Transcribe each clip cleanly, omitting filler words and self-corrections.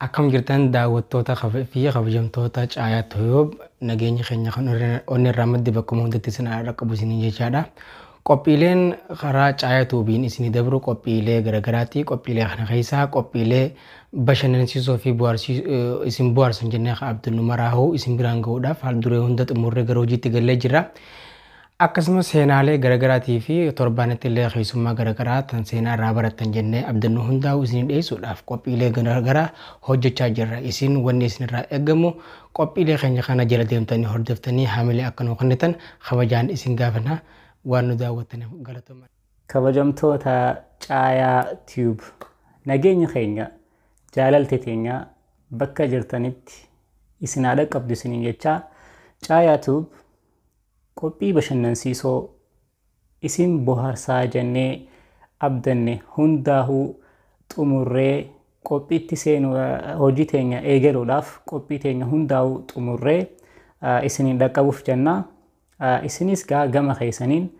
Akkam jirtan daawwattoota fi kabajamtoota Caayaa Tube, nageenya keenya kan onni irraa madde bakkuma hundatti isin haa dhaqqabu isiniin jechaadha. Qophiileen karaa Caayaa Tuubiin isinii dabru qophiilee garagaraati. Qophiilee kana keessaa qophiilee bashannansiisoo fi isin bohaarsan jennee kan abdannu maraahuu isin biraan gahuudhaaf haal duree hunda xumurree gara hojiitti gallee jirra. Akkasumas seenaalee garagaraatii fi torbaanitti illee keessummaa garagaraa tan seenaa irraa barattan jennee abdannu hundaa'u isin dhiyeessuudhaaf qophiilee garagaraa hojjechaa jirra. Isin wanni isin irraa eegamu qophiilee keenya kana jala deemtanii hordoftanii haamilee akka nuu kennitan kabajaan isin gaafanna. Waan nu daawwattaniif galatoomaa. Kabajamtoota Caayaa Tube, nageenya keenya jaalalti teenya bakka jirtanitti isin haa dhaqqabdu isiniin jechaa, Caayaa Tube qophii bashannansiisoo isin bohaarsaa jennee abdanne hundaahuu xumurree qophiitti seenu, hojii teenya eegaluudhaaf qophii teenya hundaahuu xumurree isiniin dhaqqabuuf jenna. Isinis gaa gama keessaniin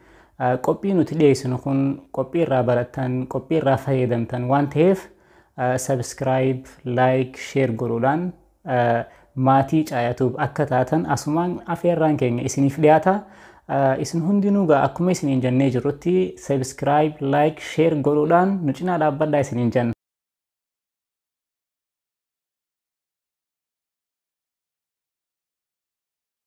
qophii nuti dhiyeessinu kun qophii irraa barattan, qophii irraa fayyadamtan waan ta'eef, subscribe, like, share godhuudhaan maatii Caayaa Tube akka taatan asumaan afeerraan keenya isiniif dhiyaata. Isin hundinuu gaa akkuma isiniin jennee jirrutti subscribe, like, share godhuudhaan nu cinaa dhaabbadhaa isiniin jenna.